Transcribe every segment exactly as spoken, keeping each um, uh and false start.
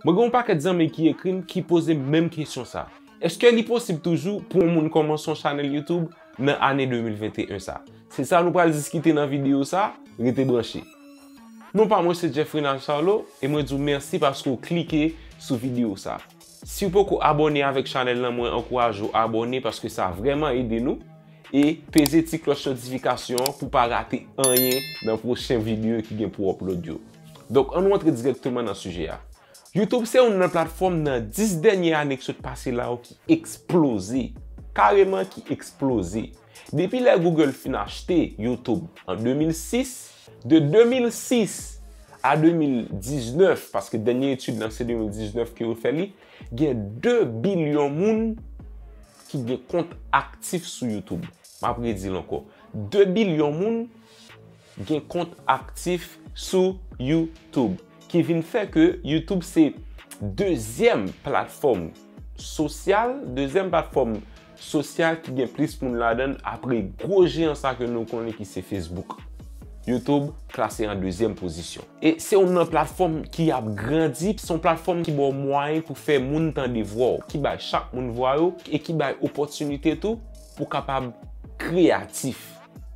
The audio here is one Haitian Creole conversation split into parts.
Mwen gen yon pakèt zanmi ki ekri m, ki poze m menm kesyon sa. Èske li posib toujou pou yon moun kòmanse yon chanèl YouTube nan ane de mil venteyen sa? Se sa nou pral diskite nan videyo sa, rete branche. Non pa mwen se Jeffrey Nal Charlot, e mwen di w mèsi paske w klike sou videyo sa. Si w poko abòne avèk chanèl lan, mwen ankouraje w abòne paske sa vrèman ede nou. E peze ti klòch notifikasyon an pou w pa rate anyen nan pwochen videyo ki gen pou upload yo. Donk, ann nou antre dirèkteman nan sijè a. YouTube se youn nan platfòm nan dis dènye ane ki sot pase la yo ki eksploze. Kareman ki eksploze. Depi lè Google fin achte YouTube an de mil sis, de de mil sis a de mil diznèf, paske dènye etid lan se de mil diznèf ke yo fè li, gen de bilyon moun ki gen kont aktif sou YouTube. M ap redi l ankò. De bilyon moun gen kont aktif sou YouTube, ki vin fè ke YouTube se dezyèm platfòm sosyal, dezyèm platfòm sosyal ki gen plis moun ladan l apre gwo jeyan sa ke nou konnen ki se Facebook. YouTube klase an dezyèm pozisyon. E se youn nan platfòm ki ap grandi, se yon platfòm ki ba w mwayen pou fè moun tande vwa w, ki bay chak moun vwa yo, e ki bay opòtinite tou pou w kapab kreyatif.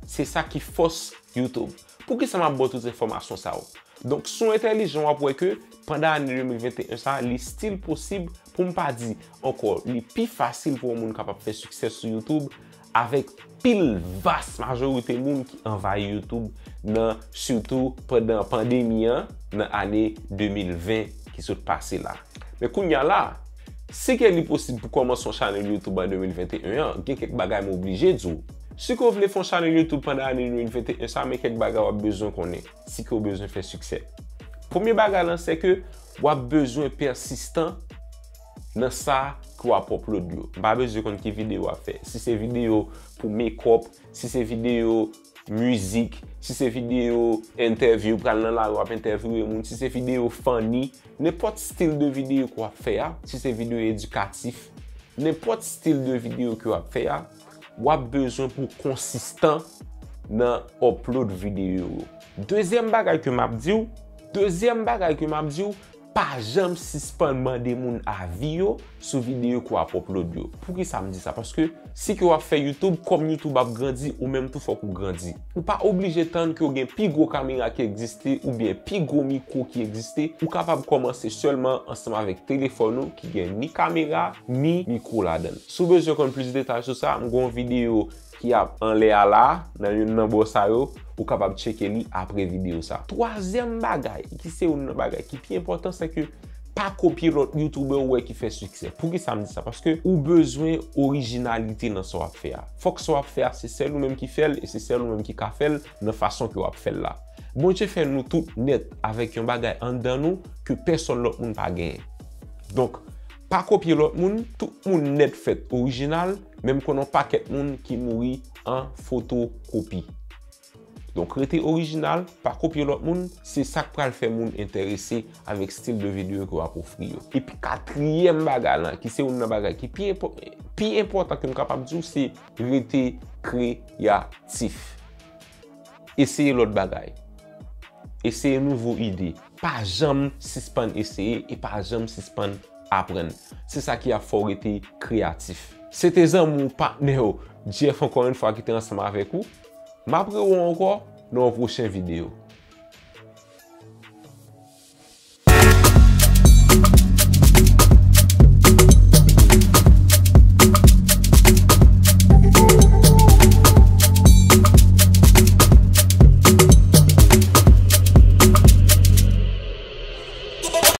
Se sa ki fòs YouTube. Poukisa m ap ba w tout enfòmasyon sa yo? Donk, si w entèlijan, w ap wè ke pandan ane de mil venteyen sa, li still posib, pou m pa di ankò, li pi fasil pou yon moun kapab fè siksè sou YouTube avèk pil vas majorite moun ki anvayi YouTube nan, sitou pandan pandemi an, nan ane de mil ven ki sot pase la. Men kounye a la, si ke li posib pou kòmanse yon chanèl YouTube an de mil venteyen an, gen kèk bagay m oblije di w. Si ke w vle fè yon chanèl YouTube pandan ane de mil venteyen sa, men kèk bagay w ap bezwen konnen si ke w bezwen fè siksè. Premye bagay lan, se ke w ap bezwen pèsistan nan sa ke w ap upload yo. M pa bezwen konn ki videyo w ap fè. Si se videyo pou makeup, si se videyo mizik, si se videyo entèvyou, pral nan lari w ap entèvyouwe moun, si se videyo funny, nenpòt stil de videyo ke w ap fè a, si se videyo edikatif, nenpòt stil de videyo ke w ap fè a, w ap bezwen pou w konsistan nan upload videyo yo. Dezyèm bagay ke m ap di w, dezyèm bagay ke m ap di w, pa janm sispann mande moun avi yo sou videyo ke w ap upload yo. Poukisa m di sa? Paske si ke w ap fè YouTube, kòm YouTube ap grandi, ou menm tou fòk ou grandi. Ou pa oblije tann ke w gen pi gwo kamera ki egziste oubyen pi gwo mikwo ki egziste. Ou kapab kòmanse sèlman ansanm avèk telefòn ou ki gen ni kamera, ni mikwo ladan l. Si w bezwen konn plis detay sou sa, m gen yon videyo ki ap anlè a la, nan youn nan bò sa yo, ou kapab tcheke li apre videyo sa. Twazyèm bagay, ki se youn nan bagay ki pi enpòtan, se ke pa kopye lòt youtubè ou wè ki fè siksè. Poukisa m di sa? Paske ou bezwen orijinalite nan sa w ap fè a. Fòk sa w ap fè a, se sèl ou menm ki fè l, e se sèl ou menm ki ka fè l nan fason ke w ap fè l la. Bondye fè nou tout nèt avèk yon bagay anndan nou ke pèsonn lòt moun pa genyen. Donk, pa kopye lòt moun, tout moun nèt fèt orijinal, men m konnen yon pakèt moun ki mouri an fotokopi. Donk, rete orijinal, pa kopye lòt moun, se sa k pral fè moun enterese avèk stil de videyo ke w ap ofri yo. Epi katriyèm bagay lan, ki se youn nan bagay ki pi enpò-, pi enpòtan ke m kapab di w, se rete kreyatif. Eseye lòt bagay. Eseye nouvo ide. Pa janm sispann eseye e pa janm sispann aprann. Se sa ki ap fè w rete kreyatif. Se te zanmi w, patnè w, Jeff, ankò yon fwa ki te ansanm avèk ou. M ap rewè w ankò nan yon pwochen videyo.